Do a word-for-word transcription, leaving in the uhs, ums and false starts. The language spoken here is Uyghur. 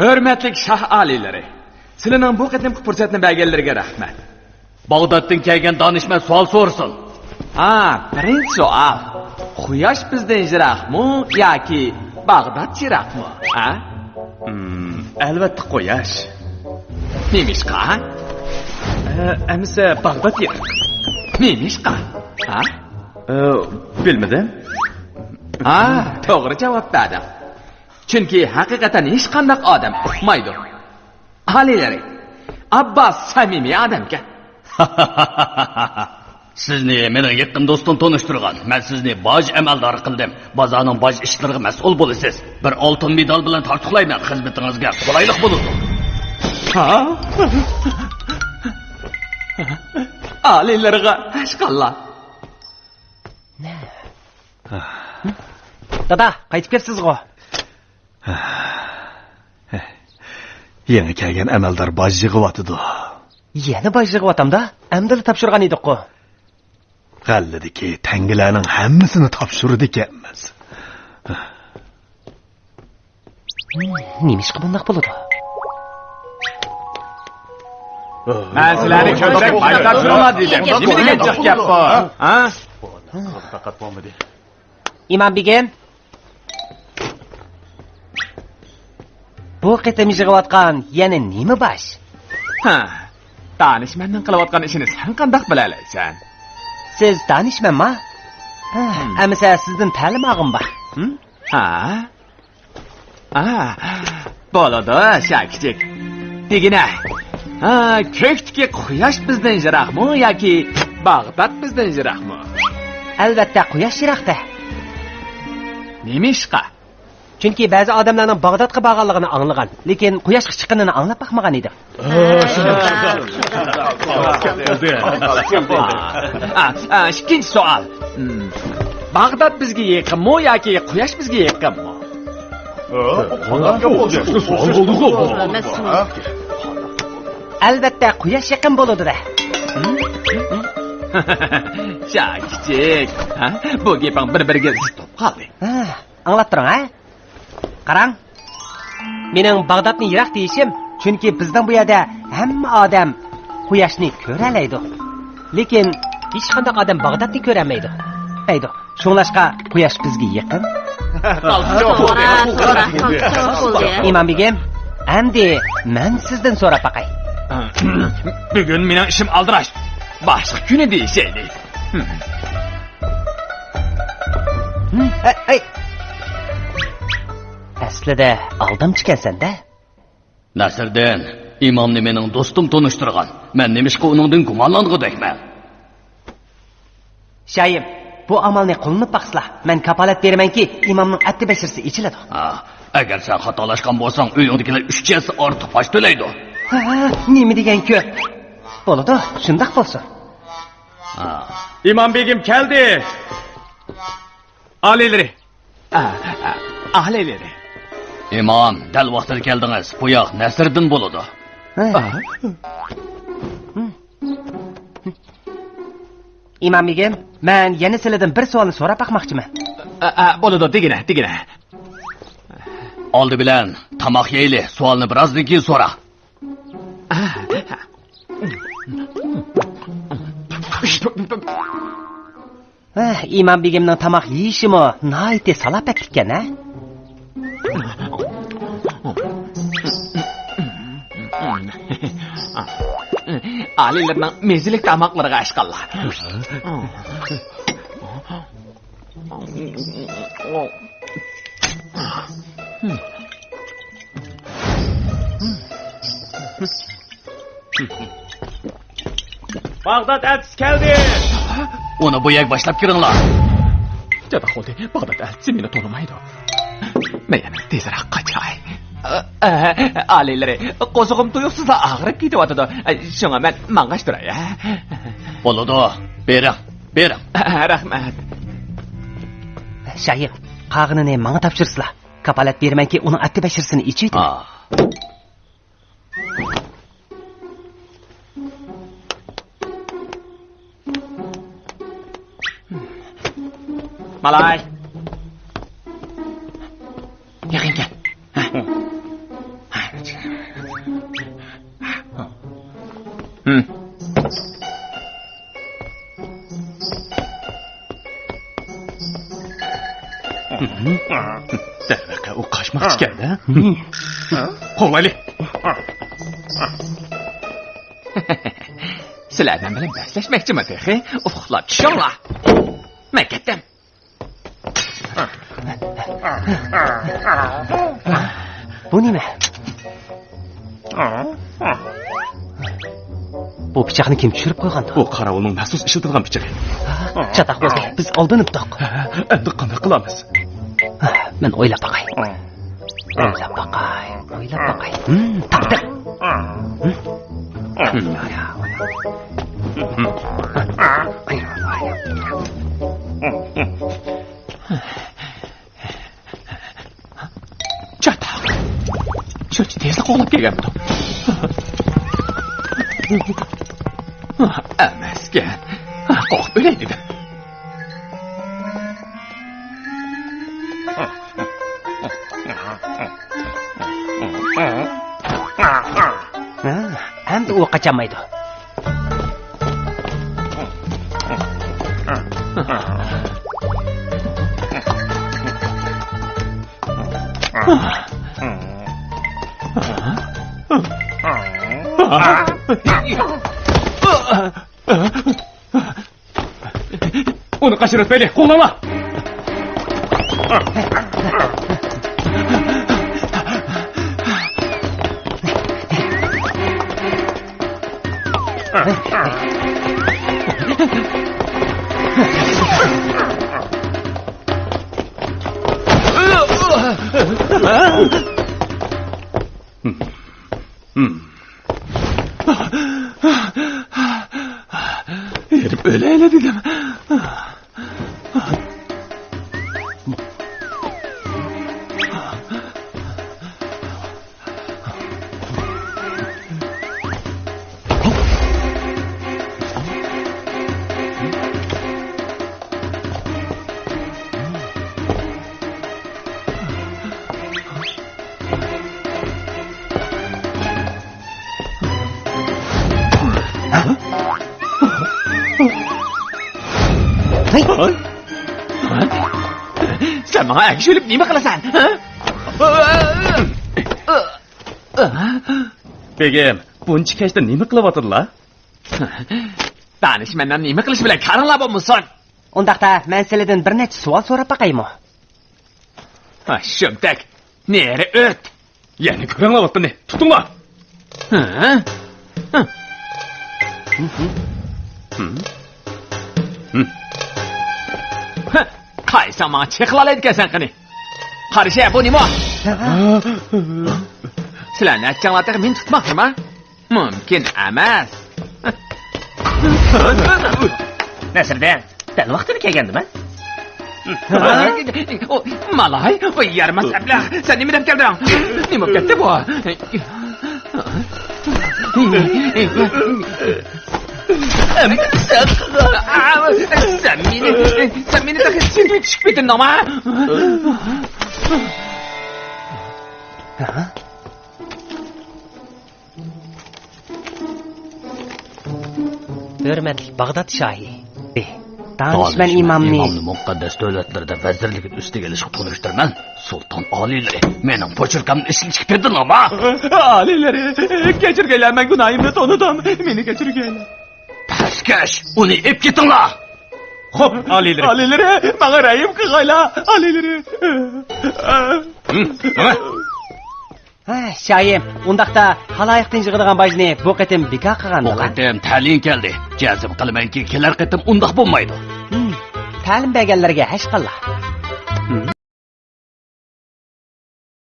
ھۆرمەتلىك شاھ ئالىيلىرى، سىلىنىڭ بۇ قېتىمقى پۇرسەتنى بەرگەنلىرىگە رەھمەت. باغدادتىن كەلگەن دانىشمەن سوئال سورىسۇن. ھا، بىرىنچى سوئال. قۇياش بىزدىن يىراقمۇ ياكى باغداد يىراقمۇ؟ ھا؟ ھىم، ئەلۋەتتە قۇياش. نېمىشقا؟ ئە، ئەمىسە باغداد يىراق. نېمىشقا؟ ھا؟ ئە، بىلمىدىم. ھا، توغرا جاۋاب بەردىڭ. چۈنكى ھەقىقەتەن ھېچقانداق ئادەم ئۇقمايدۇ. ئالىيلىرى، ئابباس سەمىمىي ئادەمكەن. سىزنى مېنىڭ يېقىن دوستۇم تونۇشتۇرغان. مەن سىزنى باج ئەمەلدارى قىلدىم. بازارنىڭ باج ئىشلىرىغا مەسئۇل بولىسىز. بىر ئالتۇن مېدال بىلەن تارتۇقلايمەن، خىزمىتىڭىزگە قولايلىق بولىدۇ. ھا؟ ئالىيلىرىغا ھەشقاللا. دادا، قايتىپ كەپسىزغۇ؟ يېڭى كەلگەن ئەمەلدار باج يىغىۋاتىدۇ. يەنە باج يىغىۋاتامدا؟ ئەمدىلا تاپشۇرغان ئىدۇققۇ. غەللىدىكى تەڭگىلەرنىڭ ھەممىسىنى تاپشۇرىدىكەنمىز. نېمىشقا بۇنداق بولىدۇ؟ مەن سىلەرنى كۆرسەك بايقاپ تۇرۇڭلار دېدىم. نېمە دېگەن جىق گەپ بۇ؟ ھە؟ ئىمام بېگىم، بۇ قېتىم يىغىۋاتقان يەنە نېمە باش؟ ھە، دانىشمەننىڭ قىلىۋاتقان ئىشىنى سەن قانداق بىلەلەيسەن؟ سىز دانىشمەنما؟ ھە، ئەمىسە سىزدىن تەلىم ئالغۇم بار. ھە؟ ھە، بولىدۇ، شاكىچىك. دېگىنە، ھە، كۆكتىكى قۇياش بىزدىن يىراقمۇ ياكى باغداد بىزدىن يىراقمۇ؟ ئەلۋەتتە، قۇياش يىراق-دە. نېمىشقا؟ چۈنكى بەزى ئادەملەرنىڭ باغدادقا بارغانلىقىنى ئاڭلىغان، لېكىن قۇياشقا چىققىنىنى ئاڭلاپ باقمىغان ئىدىم. ئىككىنچى سوئال. باغداد بىزگە يېقىنمۇ ياكى قۇياش بىزگە يېقىنمۇ؟ ئەلۋەتتە، قۇياش يېقىن بولىدۇ-دە. شاكىچىك، بۇ گېپىڭ بىر-بىرىگە زىت بولۇپ قالدى. ئاڭلاپ تۇرۇڭ، ھە؟ قاراڭ، مېنىڭ باغدادنى يىراق دېيىشىم، چۈنكى بىزنىڭ بۇ يەردە ھەممە ئادەم قۇياشنى كۆرەلەيدۇ. لېكىن ھېچقانداق ئادەم باغدادنى كۆرەلمەيدۇ. شۇڭلاشقا قۇياش بىزگە يېقىن. توغرا، توغرا، توغرا بولدى. ئىمام بېگىم، ئەمدى مەن سىزدىن سوراپ باقاي. بۈگۈن مېنىڭ ئىشىم ئالدىراش. باشقا كۈنى دېيىشەيلى. ھە، ئەي. ئەسلىدە ئالدامچىكەنسەن-دە. نەسىردىن، ئىمامنى مېنىڭ دوستۇم تونۇشتۇرغان. مەن نېمىشقا ئۇنىڭدىن گۇمانلانغۇدەكمەن؟ شايىم، بۇ ئامالنى قوللىنىپ باقسىلا، مەن كاپالەت بېرىمەنكى، ئىمامنىڭ ئەپتى بەشىرىسى ئېچىلىدۇ. ھا، ئەگەر سەن خاتالاشقان بولساڭ، ئۆيۈڭدىكىلەر ئۈچ ھەسسە ئارتۇق پاش تۆلەيدۇ. ھە، نېمە دېگەن كۆپ. بولىدۇ، شۇنداق بولسۇن. ئىمام بېگىم كەلدى. ئالىيلىرى. ئالىيلىرى. ئىمام، دەل ۋاقتىدا كەلدىڭىز. بۇ ياق نەسىردىن بولىدۇ. ئىمام بېگىم، مەن يەنە سىلىدىن بىر سوئالنى سوراپ باقماقچىمەن. بولىدۇ، دېگىنە، دېگىنە. ئالدى بىلەن تاماق يەيلى، سوئالنى بىرازدىن كېيىن سورا. ھە، ئىمام بېگىمنىڭ تاماق يېيىشىمۇ ناھايىتى سالاپەتلىككەن، ھە؟ ئالىيلىرىنىڭ مېزىلىك تاماقلىرىغا ئاشقانلار. باغداد ئەلچىسى كەلدى! ئۇنى بۇ يەرگە باشلاپ كىرىڭلار! چاتاق بولدى، باغداد ئەلچىسى مېنى تونۇمايدۇ. مەن يەنە تېزرەك قاچاي. ئالىيلىرى، قوزۇقۇم تۇيۇقسىزلا ئاغرىپ كېتىۋاتىدۇ. شۇڭا مەن ماڭغاچ تۇراي، ھە؟ بولىدۇ، بېرىڭ. بېرىڭ. رەھمەت. شايىم، قالغىنىنى ماڭا تاپشۇرسىلا. كاپالەت بېرىمەنكى، ئۇنىڭ ئەپتى بەشىرىسىنى ئېچىۋېتىڭ. مالاي. يېقىن كەل. ھە. ھە. دەرۋەقە، ئۇ قاچماقچىكەن-دە. قوغلايلى. سىلەر مەن بىلەن بەسلەشمەكچىما تېخى؟ ئۇخلاپ چۈشۈڭلار. مەن كەتتىم. بۇ نېمە؟ بۇ پىچاقنى كىم چۈشۈرۈپ قويغاندۇ؟ بۇ قاراۋۇلنىڭ مەخسۇس ئىشلىتىدىغان پىچىقى. چاتاق بولدى، بىز ئالدىنىپتۇق. ئەمدى قانداق قىلىمىز؟ مەن ئويلاپ باقاي. ئويلاپ باقاي، ئويلاپ باقاي. ھىم، تاپتىم. ھىم. چاتاق. شۇنچە تېزلا قوغلاپ كەلگەنمىدۇ؟ ئەمەسكەن. قورقۇپ ئۆلەي دېدىم. ھە، ئەمدى ئۇ قاچالمايدۇ. ئۇنى قاچۇرۇۋەتمەيلى، قوغلاڭلار! ھېرىپ ئۆلەيلى دېدىم. ھەي! سەن ماڭا ئەگىشىۋېلىپ نېمە قىلىسەن؟ ھە؟ بېگىم، بۇنچە كەچتە نېمە قىلىۋاتىدىلا؟ دانىشمەننىڭ نېمە قىلىشى بىلەن كارىڭلار بولمىسۇن. ئۇنداقتا مەن سىلىدىن بىر نەچچە سوئال سوراپ باقايمۇ؟ ھا، شۇمتەك، نېرى ئۆت! يەنە كۆرۈڭلار ئوتنى، تۇتۇڭلار! ھە؟ ھە؟ ھە؟ قايساڭ ماڭا چېقىلالايدىكەنسەن قېنى؟ قارىشە، بۇ نېمە؟ سىلەر نەچچەڭلار تېخى مېنى تۇتماقچىما؟ مۇمكىن ئەمەس. نەسىردىن، دەل ۋاقتىدا كەلگەندىمەن. مالاي، ۋاي يارىماس ئەبلەخ، سەن نېمە دەپ كەلدىڭ؟ نېمە بولۇپ كەتتى بۇ؟ سەن مېنى، سەن مېنى تېخى سېتىۋېتىشكە پېتىندىڭما؟ ھۆرمەتلىك باغداد شاھى! دانىشمەن ئىمامنى مۇقەددەس دۆلەتلىرىدە ۋەزىرلىكىنى ئۈستىگە ئېلىشقا تونۇشتۇرىمەن. سۇلتان ئالىيلىرى، مېنىڭ پوچۇركامنى ئىشلىتىشكە پېتىندىڭما؟ ئالىيلىرى، كەچۈرگەيلەر، مەن گۇناھىمنى تونۇدۇم. مېنى كەچۈرگەيلەر. پەسكەش، ئۇنى ئېلىپ كېتىڭلار! خوپ، ئالىيلىرى. ئالىيلىرى، ماڭا رەھىم قىلغايلا، ئالىيلىرى. ھە، ماڭا. ھە، شاھىم، ئۇنداقتا خالايىقتىن يىغىدىغان باجنى بۇ قېتىم بىكار قىلغاندىلا. بۇ قېتىم تەلىيىڭ كەلدى. جەزم قىلىمەنكى، كېلەر قېتىم ئۇنداق بولمايدۇ. ھىم، تەلىم بەرگەنلەرگە ھەشقاللا.